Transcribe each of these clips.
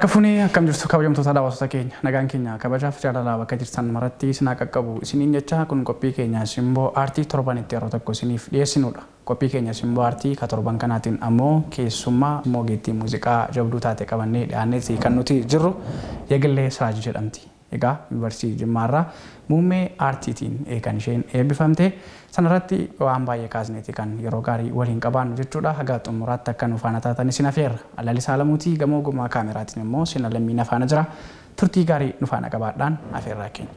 Harka fuunee akkam jirtu kabajamtoota daawwattoota keenya nagaan keenya kabajaaf jaalalaa bakka jirtan maratti isin haa qaqqabu isiniin jecha kun qophii keenya Simboo Aartii torbanitti yeroo tokko isiniif dhiyeessinudha. Qophii keenya Simboo Aartii ka torban kanaatiin ammoo keessummaa ogeettii muuziqaa jabduu taate qabannee dhiyaanneeti kan nuti jirru Yegillee Siraaj jedhamti. Egaa Yuunivarsiitii Jimmaarraa muummee aartiitiin kan isheen eebbifamte sanarratti waan baay'ee kaasneeti kan yeroo gaarii waliin qabaannu jechuudha. Haga xumuraatti akka nu faana taatan isin afeerra. Lalisaa Alamuutii gamoo gumaa kaameraatiin immoo Sina Lammii na faana jira. Turtii gaarii nu faana qabaadhaan afeerraa keenya.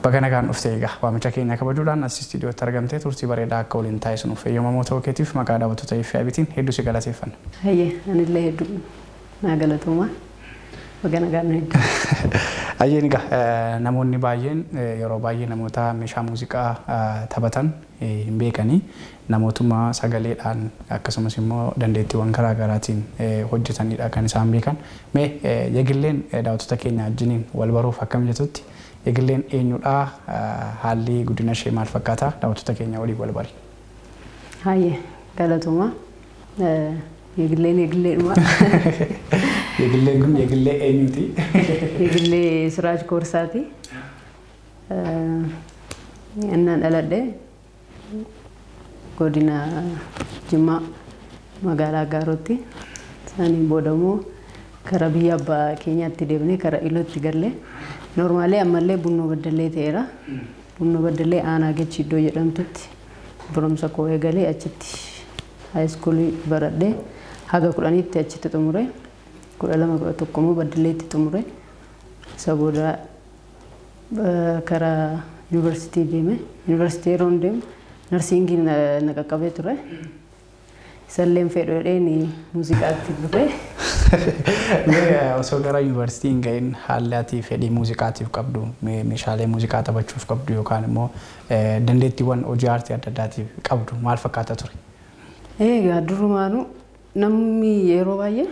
Baga nagaan dhuftee egaa waamicha keenya kabajuudhaan as istiidiyootti argamtee turtii bareedaa akka waliin taasisnuuf eeyyamamoo ta'uu keetiif maqaa daawwattoota FIBtiin hedduu si galateeffanna. Hayyee anillee hedduu naa galatooma. Baga nagaan nu hedduu. Hayyeen egaa namoonni baay'een yeroo baay'ee namoota meeshaa muuziqaa taphatan hin beekanii namootuma sagaleedhaan akkasumas immoo dandeettiiwwan garaa garaatiin hojjetanidha kan isaan beekan. Mee Yegilleen daawwattoota keenya wajjiniin wal baruuf akkam jettutti Yegilleen eenyudha haalli guddina ishee maal fakkaata daawwattoota keenya waliin wal bari. Hayyee galatooma. Yegilleen Yegilleedhuma. Yegilleen kun Yegillee eenyuti? Yegillee Siraaj Koorsaati. Innaan dhaladhe godina Jimmaa magaalaa Gaarootti. Isaaniin booda immoo karaa biyya abbaa keenyaatti deemnee karaa Ilootti galle. Normaalee ammallee Bunnoo Baddallee ta'eera. Bunnoo Baddallee aanaa Gechi iddoo jedhamtutti barumsa koo eegalee achitti haayiskuulii baradhee haga 10tti achitti xumure. 12 11 immoo Baddalleetti xumure. Isa booda karaa yuunivarsiitii deeme. Yuunivarsiitii yeroo deemu narsiingiin na qaqqabee ture. Isalleen fedhu jedheen muuziqaatti dhufe. Osoo gara yuunivarsiitii hin gahin haalli ati fedhii muuziqaatiif qabdu meeshaalee muuziqaa taphachuuf qabdu yookaan immoo dandeettiiwwan hojii aartii adda addaatiif qabdu maal fakkaata ture? Egaa durumaanuu namni yeroo baay'ee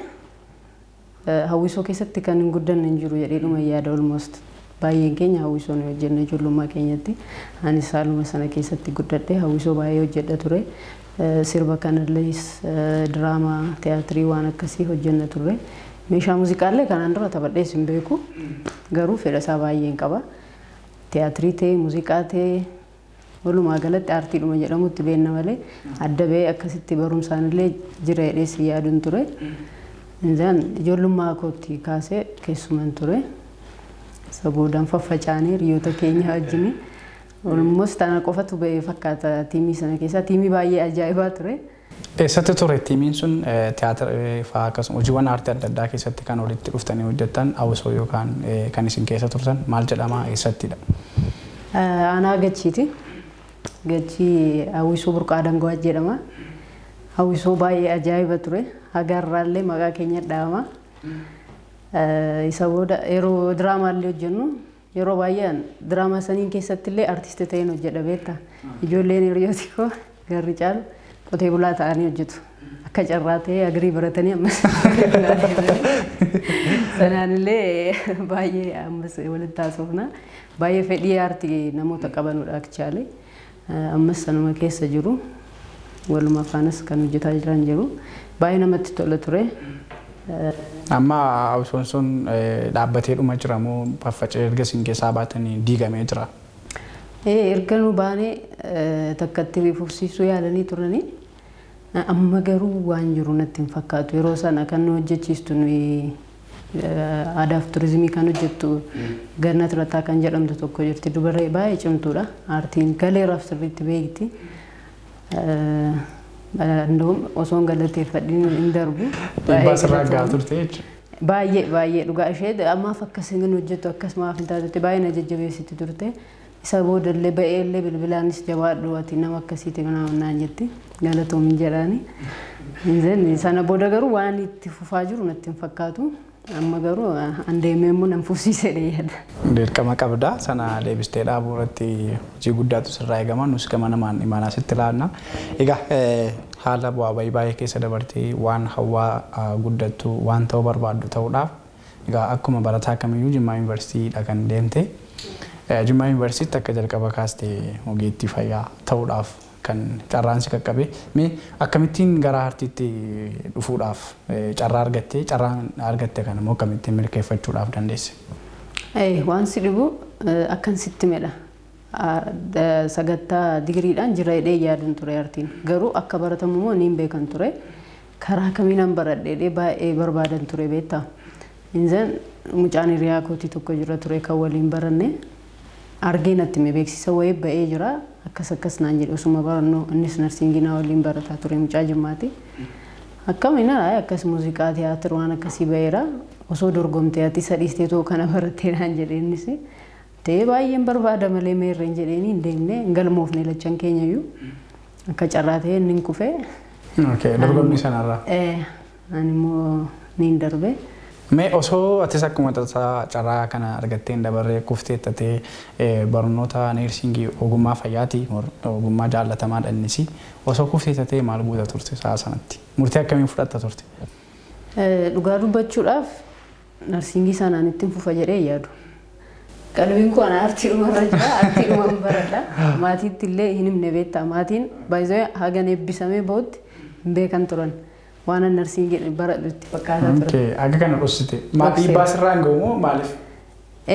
hawwisoo keessatti kan hin guddanne hin jiru jedhee dhuma yaada almost. Baay'een keenya hawwisoo ni hojjenna ijoollummaa keenyatti. Anis haaluma sana keessatti guddadhe hawwisoo baay'ee hojjedha ture. Sirba kanallees diraamaa tiyaatirii waan akkasii hojjenna turre. Meeshaa muuziqaallee kanaan dura taphadhees hin beeku. Garuu fedha isaa baay'een qaba. Tiyaatirii ta'e muuziqaa ta'e walumaa galatti aartiidhuma jedhamutti beenna malee adda ba'ee akkasitti barumsaanillee jira jedhees yaaduun ture. Inzaan ijoollummaa kootti kaasee keessuman ture. Isa boodaan faffacaanee hiriyoota keenya wajjin almost ana qofatu ba'ee fakkaata tiimii sana keessaa tiimii baay'ee ajaa'ibaa ture. Eessatti ture tiimiin sun tiyaatira fa'aa akkasuma hojiiwwan aartii adda addaa keessatti kan walitti dhuftanii hojjettan hawwisoo yookaan kan isin keessa turtan maal jedhama eessattidha? Aanaa Gachiiti. Gachii hawwisoo Burqaa Dangawaa jedhama. Hawwisoo baay'ee ajaa'iba ture. Haga har'aallee maqaa keenya dhaabama. Isa booda yeroo diraamaallee hojjennu yeroo baay'ee diraamaa saniin keessatti illee artistii ta'een hojjedha beektaa. Ijoolleen hiriyooti koo garri caalu qotee bulaa ta'anii hojjetu. Akka carraa ta'ee agrii baratanii ammas sanaan illee baay'ee ammas walitti haasofna. Baay'ee fedhii aartii namoota qabanudha akchaalee. Ammas sanuma keessa jiru. Waluma faanas kan hojjetaa jiran jiru. Baay'ee namatti tola ture. Amma hawwisoon sun dhaabbatee dhuma jira moo faffaca'ee erga isin keessaa baatanii diigamee jira? Erga nu baanee takkatti fufsiisuu yaalanii turanii amma garuu waan jiru natti hin fakkaatu. Yeroo sana kan nu hojjechiistu nuyi aadaa fi turizimii kan hojjettu Gannat Rataa kan jedhamtu tokko jirti. Dubarri baay'ee cimtuudha. Aartiin galeeraaf sirriitti beekti. እንደውም osoo hin galateeffadhin hin darbu. Dhiibbaa sirraa gahaa turte jechuudha. Baay'ee baay'ee dhugaa ishee ammaaf akkas hin hojjettu akkasumaaf hin taatutti baay'ee na jajjabeessitti turte. Isa boodallee ba'eellee bilbilaanis jabaadhu ati nama akkasiiti naan jetti galatoomin jedhaani. Sana booda garuu waan itti fufaa jiru natti hin fakkaatu. Amma garuu an deemee immoo nan fufsiisee yaada. Dirqama qabda sana deebistee dhaabuu irratti hojii guddaatu sirraa eegama nus gama namaan imaanaa sitti laanna. Egaa haala bu'aa bayii baay'ee keessa dabartee waan hawwaa guddattu waan ta'uu barbaaddu ta'uudhaaf egaa akkuma barataa kamiyyuu Jimmaa Yuunivarsiitiidha kan deemte. Jimmaa Yuunivarsiitiitti akka jalqaba kaastee ogeettii fayyaa ta'uudhaaf kan carraan si qaqqabe. Mee akkamittiin gara aartiitti dhufuudhaaf carraa argatte, carraan argatte kana immoo akkamittiin milkeeffachuudhaaf dandeesse? Waan si dhibu akkan sitti medha. Sagantaa digiriidhaan jira jedhee yaaduun ture aartiin. Garuu akka baratamu immoo niin beekan ture. Karaa kamiinan baradhee baay'ee barbaadan ture beektaa. Inzan mucaan hiriyaa kootii tokko jira ture kan waliin baranne argee natti hime, beeksisa wayii ba'ee jira akkas akkas naan jedhe. Osuma barannoo innis narsiingii naa waliin barataa ture, mucaa Jimmaati. Akkamiin akkas muuziqaa tiyaatira waan akkasii ba'eera, osoo dorgomtee ati isa dhiistee too kana barattee naan jedhe innis. Ta'ee baay'een barbaada malee meerreen jedheeni hin deemne, hin galmoofne lachan keenyayyuu, akka carraa ta'ee inni hin kufee. Dorgommii sanarraa. Ani immoo niin darbe. Mee osoo atis akkuma tasaa carraa kana argattee hin dabarree kuftee tatee, barnoota neersingii ogummaa fayyaati, ogummaa jaallatamaadha innis, osoo kuftee tatee maal goota turte sa'a sanatti? Murtee akkamiin fudhatta turte? Dhugaa dubbachuudhaaf narsingii sanaan ittiin fufa jedhee yaadu. Qalbiin koo aartiidhuma irra jira, aartiidhuma baradha. Maatiitti illee hin himne beektaa, maatiin baay'ee hagan eebbisamee bahutti hin beekan turan. Waan narsingii baradhu itti fakkaataa ture. Akka kana dhoksite. Maal dhiibbaa sirraa hin gahu moo maaliif?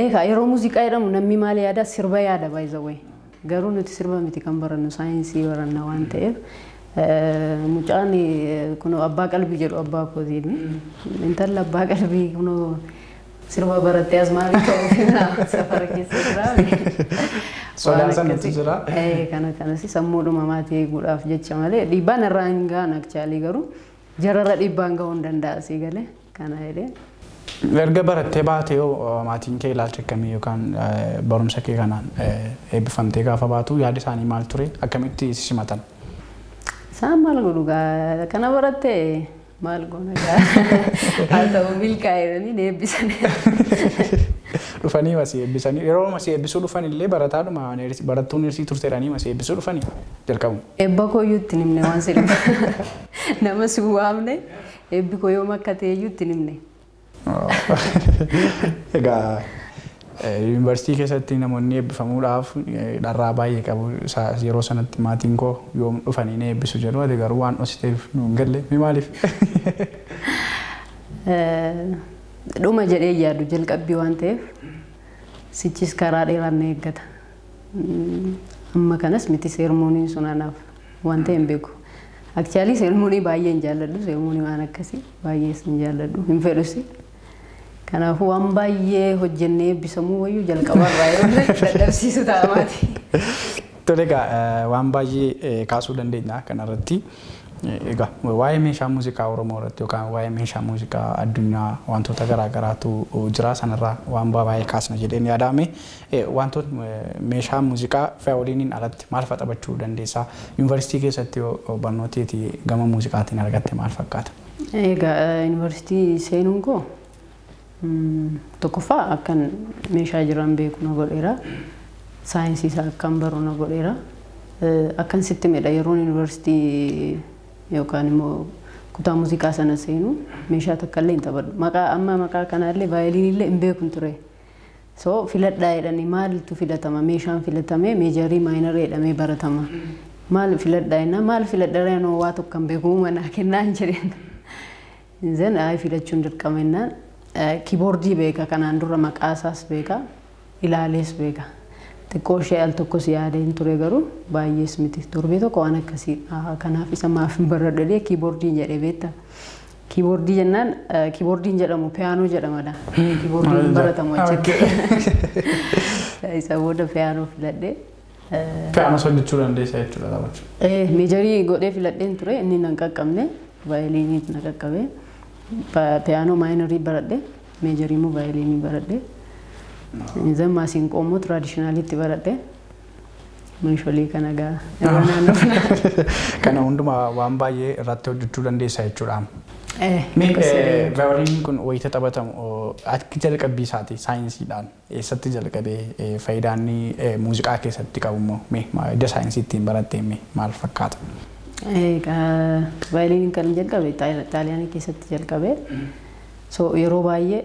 Eegaa yeroo muuziqaa jedhamu namni maal yaada? Sirba yaada baay'ee. Garuu nuti sirba miti kan barannu, saayinsii baranna waan ta'eef. Mucaan kun abbaa qalbii jedhu abbaa kootiin. Intalli abbaa qalbii kunoo sirba barattee as maalii ta'uuf safara keessa jira. Sodaan sanatti jira. Kana kanas sammuudhuma maatii eeguudhaaf jecha malee dhiibbaan irraa hin gahan, akchaalii garuu jararra dhiibbaan gahuu hin danda'a sii galee kana jedhee. Erga barattee baatee maatiin kee ilaalcha akkamii, yookaan barumsa kee kanaan eebbifamtee gaafa baatu yaadi isaanii maal ture? Akkamitti si simatan? Isaan maal godhu gaa, kana barattee maal goona gaa, haa ta'u milkaa'ee eebbisan. Dhufanii masii eebbisanii, yeroo masii eebbisuu dhufan illee barataadhuma barattuun neersii turteedhanii masii eebbisuu dhufanii jalqabu. Eebba kooyyuu itti himne, waan si dhibu. Nama si waamne, eebbi koo yoom akka ta'e iyyuu itti himne. Egaa yuunivarsiitii keessatti namoonni eebbifamuudhaaf dharraa baay'ee qabu. Yeroo sanatti maatiin koo yoom dhufanii na eebbisu jedhu, ati garuu waan dhoksiteef nu hin galle. Mi maaliif? Dhuma jedhee yaadu, jalqabbii waan ta'eef sichis karaa dheeraan na eeggata. Amma kanas miti seermooniin sun anaaf waan ta'e hin beeku. Akchaalii seermoonii baay'ee hin jaalladhu, seermoonii waan akkasii baay'ee hin jaalladhu, hin fedhus. Kanaafuu waan baay'ee hojjennee eebbisamuu wayyuu jalqabarraa yeroo dadhabsiisu ta'a maatii. Tole, egaa waan baay'ee kaasuu dandeenya kanarratti. Egaa waa'ee meeshaa muuziqaa Oromoo irratti yookaan waa'ee meeshaa muuziqaa addunyaa wantoota garaa garaatu jira, sanarraa waan baay'ee kaasna jedheen yaadame. Wantoota meeshaa muuziqaa vaayoliiniin alatti maal fa'a taphachuu dandeessaa? Yuunivarsiitii keessatti barnooteeti gama muuziqaatiin argatte maal fakkaata? Egaa yuunivarsiitii seenuun koo tokkoffaa akkan meeshaa jiran beeku na godheera. Saayinsii isaa akkan baru na godheera. Akkan sitti medha, yeroon yuunivarsiitii yookaan immoo kutaa muuziqaa sana seenu meeshaa takka illee hin taphadhu. Maqaa amma maqaa kanaallee vaayoliinii illee hin beekun ture. So filadhaa jedhanii, maaltu filatama? Meeshaan filatamee meejarii maayinarii jedhamee baratama. Maal filadhaa jennaan, maal filadhaa renoo waa tokko hin beeku, manaa kennaa hin jedheen. Zan ayi filachuun dirqama jennaan kiiboordii beeka, kanaan dura maqaa isaas beeka, ilaalees beeka. Xiqqoo ishee al tokkos yaadeen ture, garuu baay'ees miti. Torbee tokko waan akkasii, kanaaf isa maaf hin baradhu jedhee kiiboordiin jedhee beekta. Kiiboordii jennaan kiiboordiin jedhamu piyaanoo jedhamadha. Kiiboordiin baratamu achitti. Isa booda piyaanoo filadhee. Piyaanoo hojjechuu dandeessa jechuudha taphachuu. Meejarii godhee filadheen ture, inni nan qaqqabne, vaayoliinii na qaqqabe. Piyaanoo maayinarii baradhe, meejarii immoo vaayoliinii baradhe. Zan maasiinqoo immoo tiraadishinaalitti baradhe. Meeshaalee kana gaa irra naannofna. Kana hundumaa waan baay'ee irratti hojjechuu dandeessa jechuudha. Mee vaayoliiniin kun wayita taphatamu akka jalqabbii isaati saayinsiidhaan eessatti jalqabee, faayidaan inni muuziqaa keessatti qabu immoo mee ija saayinsii ittiin barattee mee maal fakkaata? Vaayoliiniin kan jalqabe Xaaliyaanii keessatti jalqabe. So yeroo baay'ee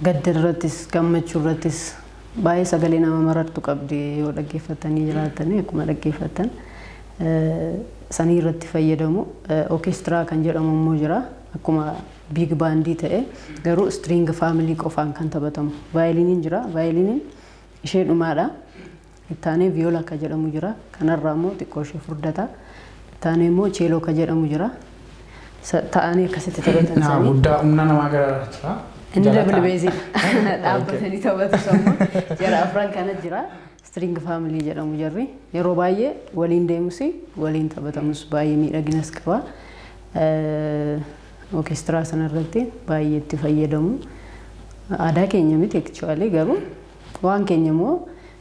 gadda irrattis gammachuu irrattis Baay'ee sagalee nama marartu qabdi yoo dhaggeeffatanii jiraatanii akkuma dhaggeeffatan sanii irratti fayyadamu. Orkeestiraa kan jedhamu immoo jira. Akkuma big bandii ta'e garuu string family qofaan kan taphatamu. Vaayiliniin jira. Vaayiliniin ishee dhumaadha. Ittaanee viyoola kan jedhamu jira. Kanarraa immoo xiqqoo ishee furdata. Ittaanee immoo cheeloo kan jedhamu jira. Ta'anii akkasitti taphatan sanii. Guddaa humna namaa gara jira. Inni double bassiidha. Dhaabbatanii taphatu sammuu. Jara afran kana jira. String family jedhamu jarri. Yeroo baay'ee waliin deemus waliin taphatamus baay'ee miidhaginas qaba. Orkeestiraa sanarratti baay'ee itti fayyadamu. Aadaa keenya miti actually garuu waan keenya immoo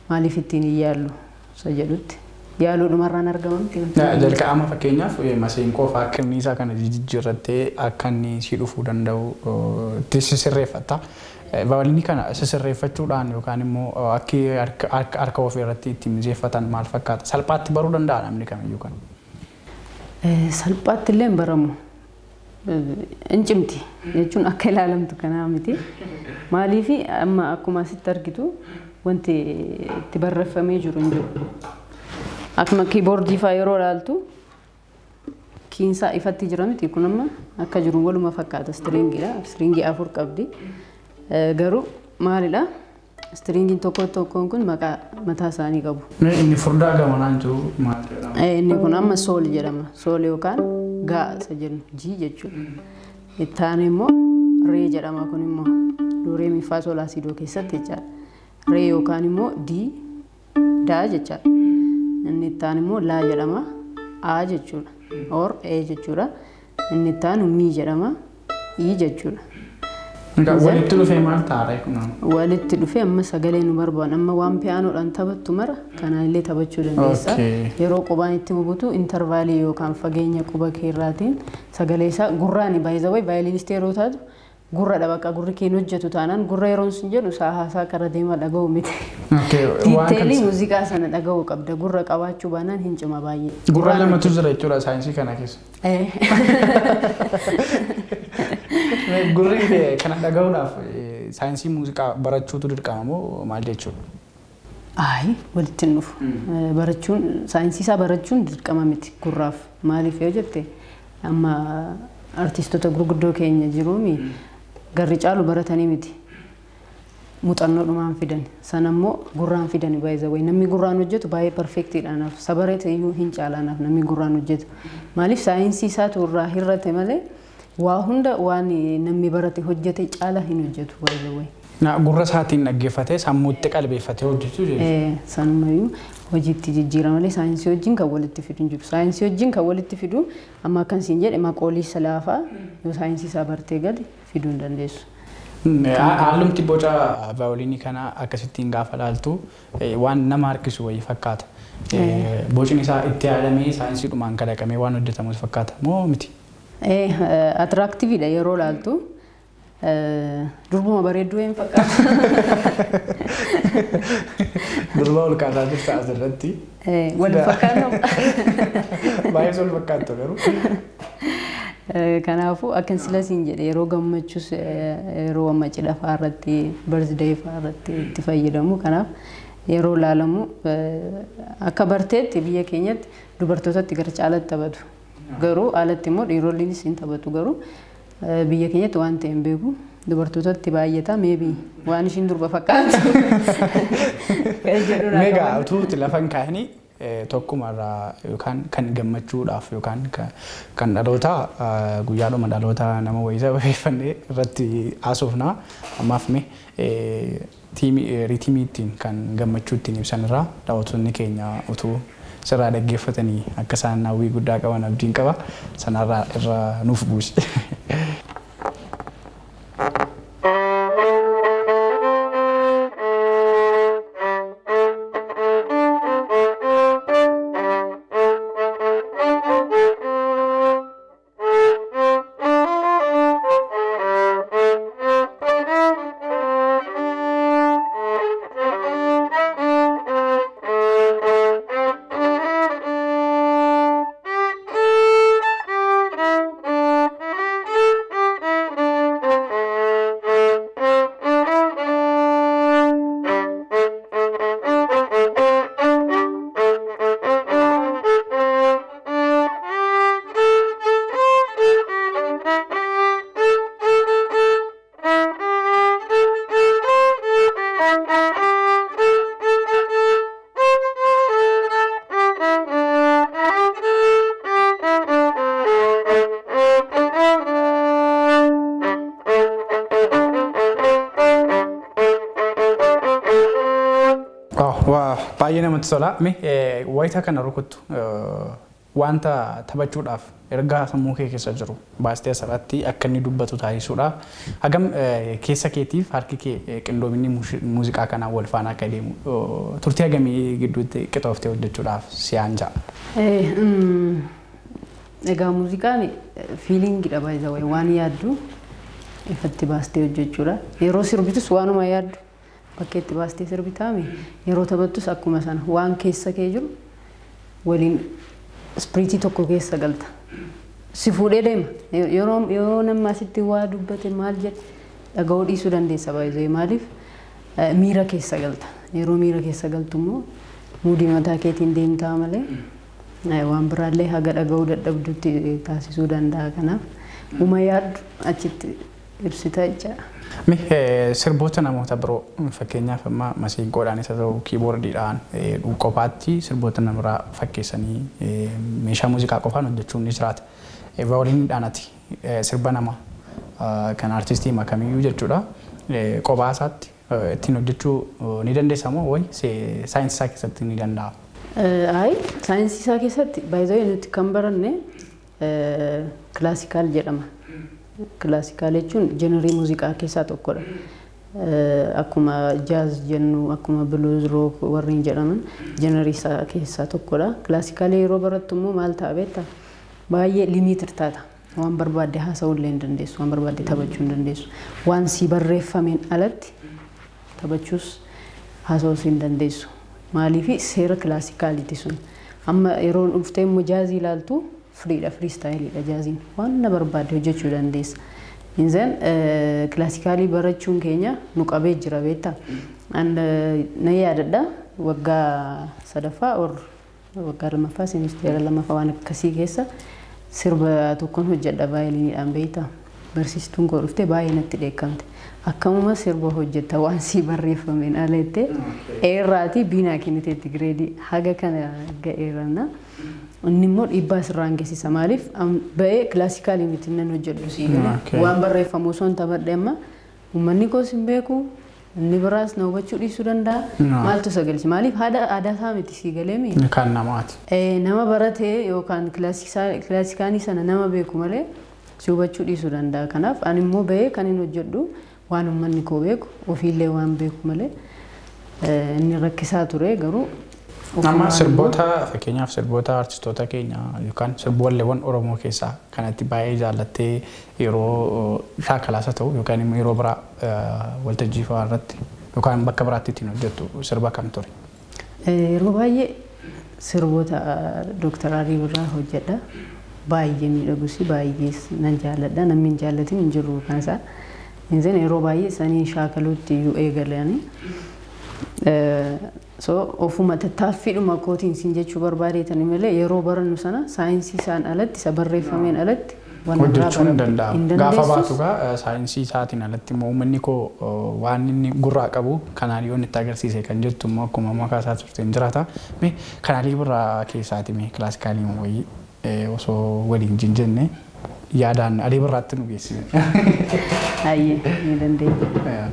maaliif ittiin hin yaallu isa jedhutti. Yaaluudhumarraan argama miti. Jalqaba fakkeenyaaf maseenqoo fa'aa akka inni isaa kana jijjiirrattee akka inni si dhufuu danda'u itti sisirreeffatta. Vaayiliinii kana sisirreeffachuudhaan yookaan immoo akka harka ofii irratti ittiin mijeeffatan maal fakkaata? Salphaatti baruu danda'a namni kamiyyuu kana? Salphaatti illee hin baramu. Hin cimti jechuun akka ilaalamtu kanaa miti. Maaliif amma akkuma asitti argitu wanti itti barreeffamee jiru hin jiru. Akkuma kiiboordii fa'aa yeroo ilaaltu kiinsaa ifatti jira miti kun amma akka jiru waluma fakkaata stiriingiidha. Stiriingii 4 qabdi. Garuu maalidha? Stiriingiin tokko tokkoon kun maqaa mataa isaanii qabu. Inni furdaa gamanaan jiru maal jedhama? Inni kun amma sool jedhama. Sool yookaan gaa isa jennu G jechuudha. Itti aanee immoo ree jedhama kun immoo dooree mi faa sool asiidoo keessatti jechaadha. Ree yookaan immoo D daa jechaadha. Inni itti aanu immoo laa jedhama. A jechuudha. Or E jechuudha. Inni itti aanu mi jedhama. I jechuudha. Walitti dhufee maal ta'a kun? Walitti dhufee amma sagalee nu barbaadu. Amma waan piyaanoodhaan taphattu mara kanaan illee taphachuu dandeessa. Yeroo qubaan itti bubutu intarvaalii yookaan fageenya quba keerraatiin sagalee isaa gurraan baay'ee vaayilinistii yeroo taatu gurra bakka gurri keen hojjetu taanaan gurra yeroon sun jedhu isaa haasaa kara deemaa dhaga'u miti. Diiteelii muuziqaa sana dhaga'uu qabda. Gurra qabaachuu baanaan hin cima baay'ee. Gurra lamatu jira jechuudha saayinsii kana keessa. Gurri kana dhaga'uudhaaf saayinsii muuziqaa barachuutu dirqama moo maal jechuudha? Ayi walitti hin dhufu. Barachuun saayinsii isaa barachuun dirqama miti gurraaf. Maaliif yoo jette amma artistoota gurguddoo keenya jiruumi garri caalu baratanii miti. Muuxannoodhumaan fidan. Sana immoo gurraan fidan baay'ee namni gurraan hojjetu baay'ee perfektiidha naaf. Sabareeta iyyuu hin caalaanaaf namni gurraan hojjetu. Maaliif saayinsii isaatu irraa hir'ate malee waa hunda waan namni barate hojjete caala hin hojjetu baay'ee. Gurra isaatiin dhaggeeffatee sammuutti qalbeeffatee hojjechuu jechuudha. Sanumayyuu hojiitti jijjiira malee saayinsii wajjin kan walitti fidu hin jiru. Saayinsii wajjin kan walitti fidu amma akkan siin jedhe maqoolii salaafaa yoo saayinsii isaa bartee gadi fiduu hin dandeessu. Hallumti boca vaayoliinii kana akkasittiin gaafa ilaaltu waan nama harkisu wayii fakkaata. Bocni isaa itti yaadamee saayinsiidhumaan kalaqamee waan hojjetamu fakkaata moo miti? Atiraaktiiviidha yeroo ilaaltu. Durbuma bareedduu hin fakkaatu. Durba ol kaasaa jirta asirratti. Wal fakkaatu. Baay'ee wal fakkaattu garuu. Kanaafuu akkan sila siin jedhe yeroo gammachuus yeroo amma cidha fa'aa irratti birthday fa'aa irratti itti fayyadamu. Kanaaf yeroo ilaalamu akka barteetti biyya keenyatti dubartootatti gara caalatti taphatu. Garuu alatti immoo dhiirolliinis hin taphatu garuu biyya keenyatti waan ta'e hin beeku. Dubartootatti baay'ata meebii waan ishiin durba fakkaatu. Meegaa utuu lafa hin kaa'ini tokkumarraa yookaan kan gammachuudhaaf yookaan kan dhaloota guyyaadhuma dhaloota nama wayii sababeeffannee irratti haasofnaa ammaaf mee riitimii ittiin kan gammachuu ittiin ibsan irraa daawwattoonni keenya utuu sirraa dhaggeeffatanii akka isaan hawwii guddaa qaban abdiin qaba sanarraa irra nuuf buusi. Wow, baay'ee namatti tola. Mee wayita kana rukuttu wanta taphachuudhaaf ergaa sammuu kee keessa jiru baastee asirratti akka inni dubbatu taasisuudhaaf hagam keessa keetiif harki kee qindoominni muuziqaa kanaan wal faana akka deemu turtii hagamii gidduutti qixooftee hojjechuudhaaf si ja'a? Egaa muuziqaan feelingidha baay'ee waan yaaddu ifatti baastee hojjechuudha. Yeroo sirbitus waanuma yaaddu bakka itti baastee sirbitaami. Yeroo taphattus akkuma sana waan keessa kee jiru waliin spiritii tokko keessa galta. Si fuudhee deema. Yeroo namni asitti waa dubbate maal jedhe dhaga'uu dhiisuu dandeessa baay'ee maaliif miira keessa galta. Yeroo miira keessa galtu immoo muudii mataa keetiin deemtaa malee waan biraallee haga dhaga'uu dadhabdutti taasisuu danda'a. Kanaaf uma yaaddu achitti ibsita jechaadha. Mee sirboota namoota biroo fakkeenyaaf amma masiinqoodhaan isa ta'u kiiboordiidhaan qofaatti sirboota nama biraa fakkeessanii meeshaa muuziqaa qofaan hojjechuun ni jiraata. Vaayoliiniidhaan ati sirba nama kan artistii kamiyyuu jechuudha. Kophaa isaatti ittiin hojjechuu ni dandeessa moo wayi saayinsii isaa keessatti ni danda'a? Ayi, saayinsii isaa keessatti baay'ee nuti kan baranne classical jedhama. Classical jechuun genre muuziqaa keessaa tokkodha. Akkuma jazz jennu, akkuma blues, rock warreen jedhaman genre isaa keessaa tokkodha. Classical yeroo barattu immoo maal ta'a beektaa? Baay'ee limited taata. Waan barbaadde haasa'uu illee hin dandeessu, waan barbaadde taphachuu hin dandeessu. Waan si barreeffameen alatti taphachuus haasa'uus hin dandeessu. Maaliif seera classicaliiti sun. Amma yeroo dhuftee immoo jazzii ilaaltu freedha, freestyleiidha jazziin. Waan na barbaadde hojjechuu dandeessa. Inzeen classicalii barachuun keenya nu qabee jira beektaa. Na yaadadha waggaa sadaffaa or waggaa lammaffaa seemisteera lammaffaa waan akkasii keessa sirba tokkoon hojjedha vaayoliniidhaan beektaa. Barsiistuun koo dhuftee baay'ee natti dheekkamte. Akkamuma sirba hojjetta waan sii barreeffameen ala jettee eerraatii biinaa kenniteetti gradeii haga kana ga'eeranna. Inni immoo dhiibbaa sirraan geessisa. Maaliif ba'ee classicalii miti nan hojjedhu sii galee waan barreeffamu osoo hin taphadhe amma uummanni koos hin beeku inni biraas na hubachuu dhiisuu danda'a. Maaltu isa galche? Maaliif aadaa isaa miti sii galee mi? Kan namaati. Nama baratee yookaan classicalii sana nama beeku malee si hubachuu dhiisuu danda'a. Kanaaf ani immoo ba'ee kan hin hojjedhu waan uummanni koo beeku ofiillee waan beeku malee inni rakkisaa ture garuu. Amma sirboota fakkeenyaaf sirboota artistoota keenya yookaan sirboolleewwan Oromoo keessaa kanatti baay'ee jaallattee yeroo shaakalaas haa ta'u yookaan immoo yeroo biraa waltajjii fa'aa irratti yookaan bakka biraatti ittiin hojjettu sirba kam ture? Yeroo baay'ee sirboota Dooktar Alii Birraa hojjedha. Baay'ee miidhagus baay'ee nan jaalladha. Namni hin jaallatin hin jiru kan isaa. Inzeen yeroo baay'ee sanii shaakaluutti iyyuu eegalanii. So ofuma tattaaffiidhuma kootiin siin jechuu barbaadeetani malee yeroo barannu sana saayinsii isaan alatti isa barreeffameen alatti hojjechuun hin danda'amu. Gaafa baatu gaa saayinsii isaatiin alatti immoo uummanni koo waan inni gurraa qabu kanaan yoo itti agarsiise kan jettu immoo akkuma maqaa isaa turte hin jiraata. Mee kanaalii birraa keessaati mee classicalii wayii osoo waliin jenne yaadaan Alii Birraatti nu geessine. Hayyee ni dandeenya.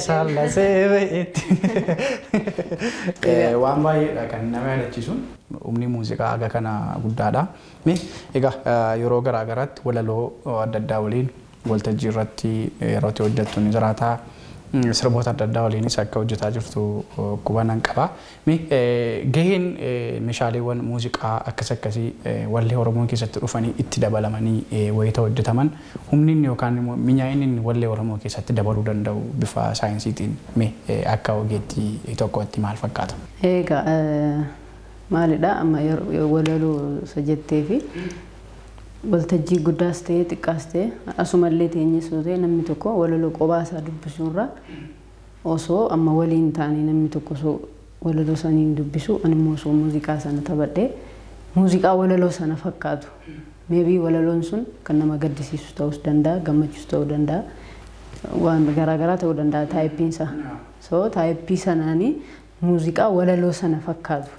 Lasee ba'eetti. Waan baay'eedha kan nama yaadachiisu. Humni muuziqaa haga kana guddaadha. Mee egaa yeroo garaa garaatti walaloo adda addaa waliin waltajjii irratti yeroo itti hojjettu ni jiraata. Sirboota adda addaa waliinis akka hojjetaa jirtu qubannan qaba. Mee gaheen meeshaaleewwan muuziqaa akkas akkasii wallee Oromoo keessatti dhufanii itti dabalamanii wayita hojjetaman humni inni yookaan immoo mi'aayinni inni wallee Oromoo keessatti dabaluu danda'u bifa saayinsiitiin mee akka ogeettii tokkotti maal fakkaata? Egaa maalidha, amma walaloo isa jettee fi waltajjii guddaas ta'ee xiqqaas ta'e, asumallee teenyes yoo ta'e, namni tokko walaloo qophaa isaa dubbisuurra osoo amma waliin ta'anii namni tokko osoo walaloo saniin dubbisu, ani immoo osoo muuziqaa sana taphadhee, muuziqaa walaloo sana fakkaatu, maybe walaloon sun kan nama gaddisiisu ta'uus danda'a, gammachiisu ta'uu danda'a, waan garaagaraa ta'uu danda'a typeiin isaa. So typeii sanaanii muuziqaa walaloo sana fakkaatu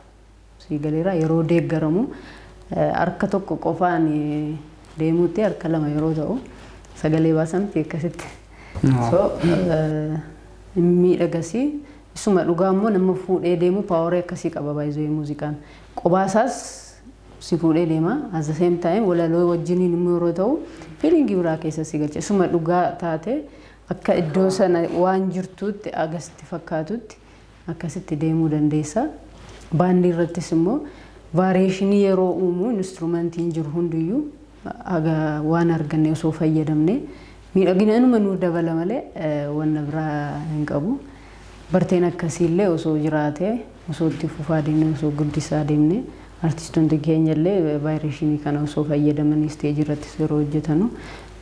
sii galeera yeroo deeggaramu, harka tokko qofaan deemuutti harka lama yeroo ta'u sagalee baasamti akkasitti. So miidhagasii isuma dhugaa immoo nama fuudhee deemu powerii akkasii qaba baay'ee muuziqaan. Qobaasaas si fuudhee deema, at the same time walaloo wajjiniin immoo yeroo ta'u feelingii biraa keessa si galcha. Isuma dhugaa taate akka iddoo sana waan jirtuutti agasitti fakkaatutti akkasitti deemuu dandeessa. Baandii irrattis immoo variationii yeroo uumu instrumentiin jiru hundiyyuu haga waan arganne osoo fayyadamne miidhagina inuma nuu dabala malee wanna biraa hin qabu. Barteen akkasiillee osoo jiraate, osoo itti fufaa deemne, osoo guddisaa deemne, artistoonni keenya illee variationii kana osoo fayyadamanii stageii irrattis yeroo hojjetanu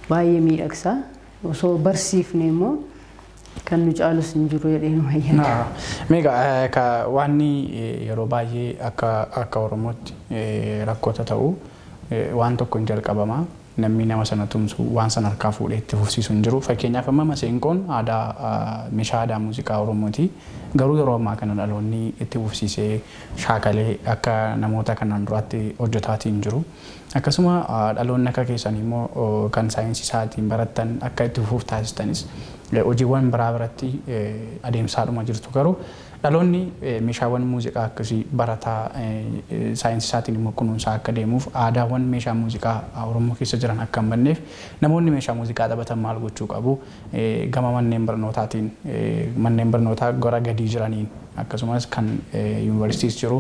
baay'ee miidhagsa. Osoo barsiifne immoo kan nu caalus hin jiru jedhee nu yaada. Meeqa waanni yeroo baay'ee akka Oromootti rakkoota ta'u, waan tokko hin jalqabama. Namni nama sana tumsu, waan sana harkaa fuudhee itti fufsiisu hin jiru. Fakkeenyaaf amma maseenqoon aadaa, meeshaa aadaa muuziqaa Oromooti. Garuu yeroo ammaa kana dhaloonni itti fufsiisee shaakalee akka namoota kanaan duraatti hojjetaatii hin jiru. Akkasuma dhaloonni akka keessanii immoo kan saayinsii isaatiin barattan akka itti fufuuf taasistanis hojiiwwan biraa biratti adeemsaadhuma jirtu. Garuu dhaloonni meeshaawwan muuziqaa akkasii barataa, saayinsii isaatiin immoo kunuunsaa akka deemuuf, aadaawwan meeshaa muuziqaa Oromoo keessa jiran akka hin banneef namoonni meeshaa muuziqaa taphatan maal gochuu qabu? Gama manneen barnootaatiin, manneen barnootaa gara gadii jiraniin, akkasumas kan yuunivarsiitiis jiru,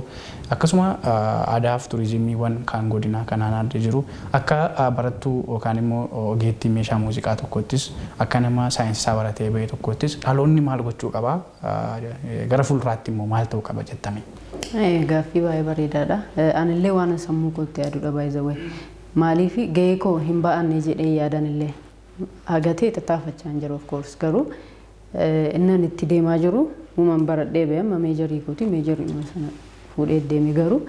akkasuma aadaa fi turizimiiwwan kan godinaa kan aanaadde jiru, akka barattuu yookaan immoo ogeettii meeshaa muuziqaa tokkottis, akka nama saayinsisaa baratee bahe tokkottis dhaloonni maal gochuu qaba? Gara fuulduraatti immoo maal ta'uu qaba jettame? Gaaffii baay'ee bareedaadha. Anillee waan sammuu kootti yaadudha baay'ee. Maaliif gahee koo hin ba'anne jedhee yaadanillee hagatee tattaafachaa hin jiru, of course, garuu innan itti deemaa jiru uuman baradhee ba'e amma majorii kooti, majorii sana fuudhee deeme, garuu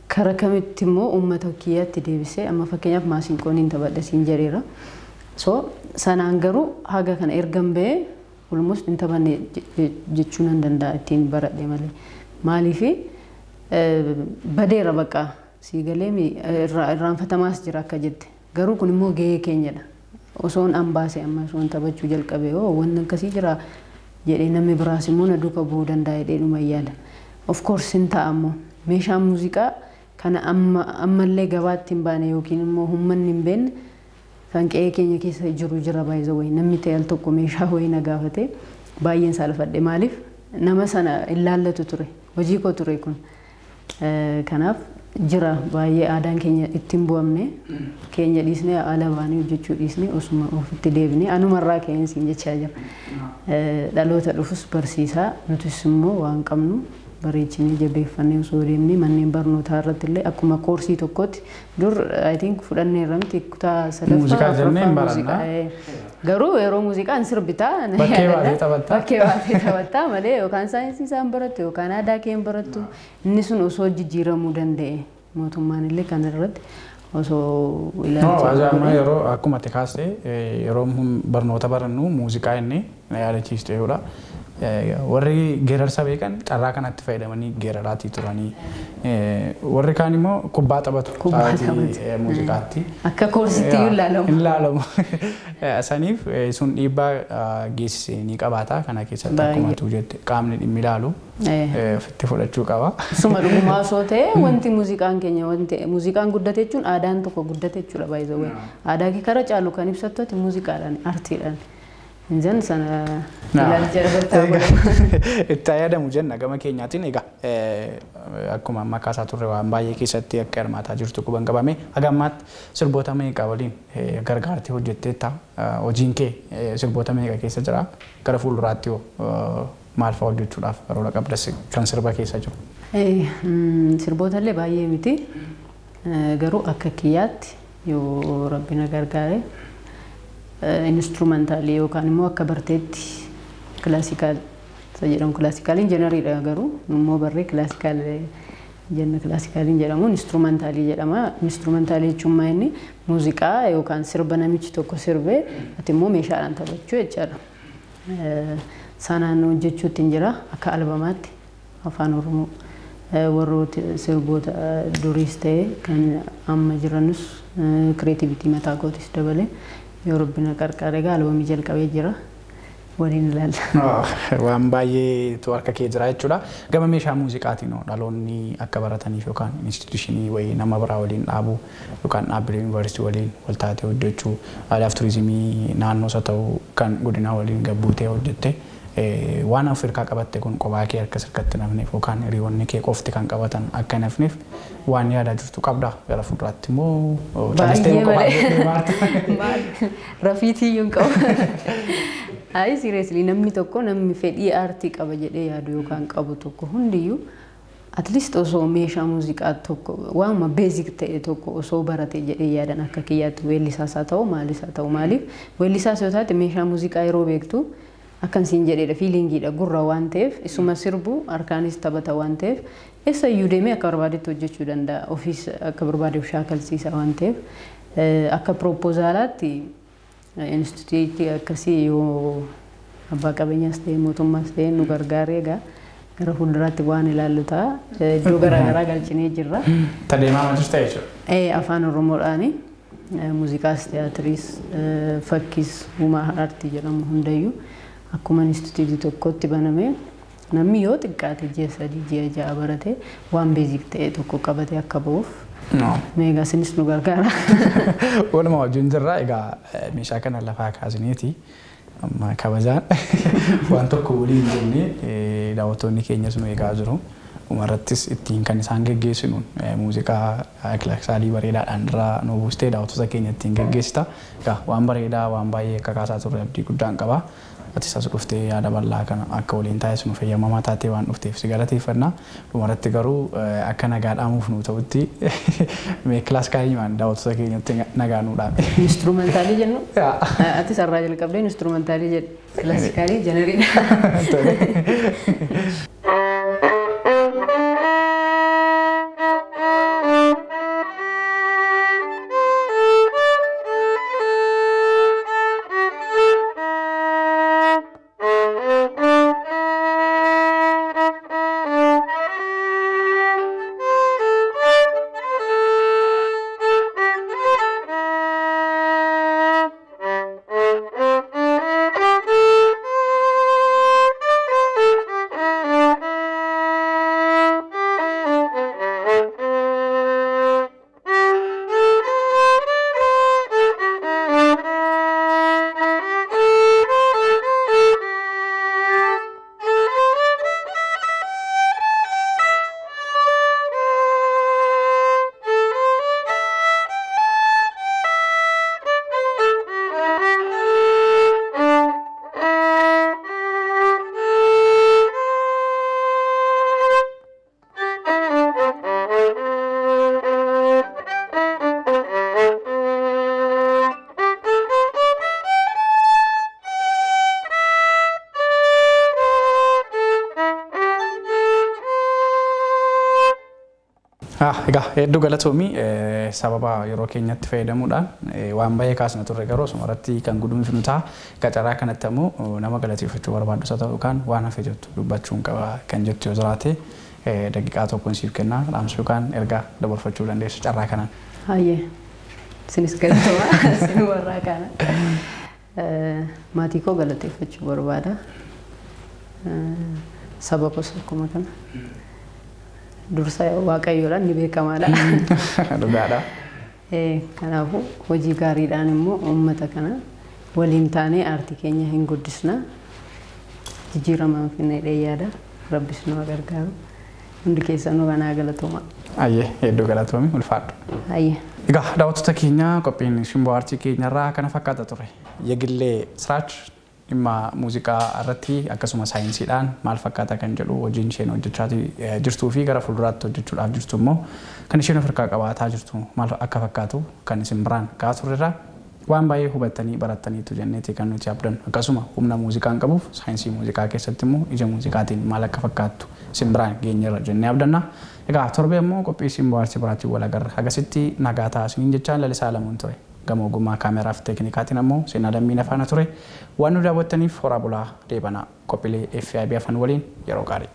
kara kamitti immoo uummata kiyyaatti deebisee, amma fakkeenyaaf maasinqoon hin taphadhe siin jedheera. So sanaan garuu haga kana ergan ba'ee almost hin taphanne jechuu nan danda'a ittiin baradhe malee. Maaliif badeera bakka sii galee, irraanfatamaas jira akka jette. Garuu kun immoo gahee keenyadha. Osoon an baase, amma osoon taphachuu jalqabe, oo wanni akkasii jira jedhee namni biraas immoo na duuka bu'uu danda'a jedhee dhuma yaada. Of course hin ta'a immoo meeshaan muuziqaa kana amma ammallee gabaatti hin baane yookiin immoo uummanni hin beekne kan qe'ee keenya keessa jiru jira baay'ee wayii. Namni ta'e al tokko meeshaa wayii na gaafate, baay'een saalfadhe, maaliif nama sana ilaallatu ture, hojii koo ture kun. Kanaaf jira baay'ee aadaan keenya ittiin bu'amne, keenya dhiisnee ala baanee hojjechuu dhiisnee osuma ofitti deebinee, anumarraa ka'een siin jechaa jira. Dhaloota dhufus barsiisaa, nutis immoo waan qabnu bareechinee jabeeffannee osoo deemnee, manneen barnootaa irratti illee akkuma koorsii tokkotti dur I think fudhanneerra miti kutaa sadaffaa Muuziqaa jennee hin afuraffaa. Barannaa. Garuu yeroo muuziqaan sirbitaa Bakkee baatee taphattaa. Bakkee baatee taphattaa malee yookaan saayinsii isaan barattu yookaan aadaa kee hin barattu. Inni sun osoo jijjiiramuu danda'e, mootummaan illee kana irratti osoo No, ilaalcha amma godhee. Yeroo akkuma ati kaaste yeroo barnoota barannu muuziqaa inni na yaadachiiste jechuudha. Warri geerarsa beekan carraa kanatti fayyadamanii geeraraatii turanii. Warri kaan immoo kubbaa taphatu. Kubbaa taphatu. Muuziqaatti. Akka koorsitti iyyuu ilaalamu. Ilaalamu. Saniif sun dhiibbaa geessisee ni qabaata. Kana keessatti akkuma tu jette qaamni dhimmi ilaalu ofitti fudhachuu qaba. Suma dhugumaa osoo ta'e wanti muuziqaan keenya wanti muuziqaan guddate jechuun aadaan tokko guddate jechuudha baay'ee. Aadaa kee kara caalu kan ibsattu ati muuziqaadhaan artiidhaan. Inzan sana ilaalcha irratti Itti yaadamu jenna gama keenyaatiin egaa akkuma amma kaasaa turre waan baay'ee keessatti akka hirmaataa jirtu quban qabame haga ammaatti sirboota meeqa waliin gargaartee hojjetteetta hojiin kee sirboota meeqa keessa jira gara fuulduraatti hoo maal fa'aa hojjechuudhaaf karoora qabdas kan sirba keessa jiru. Sirboota illee baay'ee miti garuu akka kiyyaatti yoo rabbi na gargaare instrumentaalii yookaan immoo akka barteetti classical isa jedhamu classicaliin genreiidha garuu immoo barree classical jenna classicaliin jedhamu instrumentaalii jedhama. Instrumentaalii jechuun maa inni muuziqaa yookaan sirba namichi tokko sirbee ati immoo meeshaadhaan taphachuu jechaadha. Sanaan hojjechuutti hin jira akka albamaatti afaan Oromoo warroota sirboota duriis ta'e kan amma jiranus creativity mataa kootis dabalee yoo rabbi na qarqaare egaa albamii jalqabee jira waliin ilaalla. Waan baay'eetu harka kee jira jechuudha. Gama meeshaa muuziqaatiin dhaloonni akka barataniif yookaan instituushinii wayii nama biraa waliin dhaabuu yookaan dhaabbilee yuunivarsiitii waliin wal taatee hojjechuu aadaaf turizimii naannoos haa ta'u kan godinaa waliin gabbuutee hojjette waan Afrikaa qabatte kun kophaa kee harka sirkatti nafneef yookaan hiriyoonni kee qofti kan qabatan akka nafneef waan yaadaa jirtu qabda gara fuulduraatti immoo callistee kophaa kee deemaarta. Rafiitii iyyuu hin qabu. Ayi seriously namni tokko namni fedhii aartii qaba jedhee yaadu yookaan qabu tokko hundiyyuu at least osoo meeshaa muuziqaa tokko waanuma basic ta'e tokko osoo barate jedhee yaadan akka kiyyaatti weellisaas haa ta'u maalis haa ta'u maaliif weellisaas yoo taate meeshaa muuziqaa yeroo beektu akkan siin jedheedha feelingiidha gurra waan ta'eef isuma sirbu harkaanis taphata waan ta'eef eessayyuu deemee akka barbaadetti hojjechuu danda'a ofiis akka barbaadeef shaakalsiisa waan ta'eef akka proposalaatti instituutii akkasii yoo abbaa qabeenyaas ta'e mootummaas ta'e nu gargaaree egaa gara fuulduraatti waan ilaallu ta'a iddoo garaagaraa galchinee jirra. Tadeemaa jirta jechuudha. Afaan Oromoodhaani muuziqaas tiyaatiriis fakkiis uumaa aartii jedhamu hundayyuu akkuma instituutii tokkotti banamee namni yoo xiqqaate ji'a 3 ji'a 6 barate waan basic ta'e tokko qabatee akka ba'uuf meegaa isinis nu gargaara. Walumaa wajjin jirra egaa meeshaa kana lafaa kaasneeti amma kabajaan waan tokko waliin jennee daawwattoonni keenyas nu eegaa jiru. Umarrattis ittiin kan isaan geggeessinuun muuziqaa kilaasaalii bareedaadhaan irraa nu buustee daawwattoota keenya ittiin geggeessita. Egaa waan bareedaa waan baay'ee akka kaasaa turre abdii guddaan qaba. Atis as dhuftee yaada bal'aa kana akka waliin taasisnu fayyamamaa taatee waan dhufteef si galateeffanna. Dhumarratti garuu akka nagaa dhaamuuf nu ta'utti mee kilaasikaaliimaan daawwattoota keenyatti nagaa nuu dhaame. Instrumentaalii jennu? Atis har'aa jalqabdee instrumentaalii jedhu. Kilaasikaalii genreiidha. Egaa hedduu galatoomii, sababa yeroo keenyatti fayyadamuudhaan waan baay'ee kaasna turre, garuu osuma irratti kan guduunfinu ta'a. Qacaraa kanatti ammoo nama galateeffachuu barbaaddu isa ta'u yookaan waan hafe jettu dubbachuun qaba kan jettu yoo jiraate, daqiiqaa tokkoon siif kennaa, dhaamsa yookaan ergaa dabarfachuu dandeessu carraa kanaan. Hayyee, isinis galatooma isin warraa kana. Maatii koo galateeffachuu barbaada. Saba koos akkuma kana. Dursa Waaqayyoodhaan ni beekamaadha. Dhugaadha. Kanaafuu hojii gaariidhaan immoo uummata kana waliin taanee aartii keenya hin guddisna. Jijjiiramaan finna jedhee yaada. Rabbis nu haa gargaaru. Hundi keessanuu kanaa galatooma. Ayyee, hedduu galatoomi, ulfaadhu. Ayyee. Egaa daawwattoota keenya, qophiin Simboo Aartii keenyarraa kana fakkaata ture. Yegilee Siraach dhimma muuziqaa irratti akkasuma saayinsiidhaan maal fakkaata kan jedhu, hojiin isheen hojjechaa jirtuu fi gara fuulduraatti hojjechuudhaaf jirtu immoo kan isheen of harkaa qabaataa jirtu maal akka fakkaatu kan isin biraan gahaa turreerra. Waan baay'ee hubattanii barattaniitu jenneeti kan nuti abdannu, akkasuma humna muuziqaan qabuuf saayinsii muuziqaa keessatti immoo ija muuziqaatiin maal akka fakkaattu isin biraan geenyeerra jennee abdanna. Egaa torbee immoo qophii Simboo Aartii biraatiin wal agarra. Hagasitti nagaa ta'aa isiniin jechaan Lalisaa Alamuun ture. Gama ogummaa kaameraa fi teeknikaatiin ammoo Seenaa Lammiin afaana ture. Waan nu daawwattaniif horaa bulaa deebanaa, qophiilee FIB afaan waliin yeroo gaarii.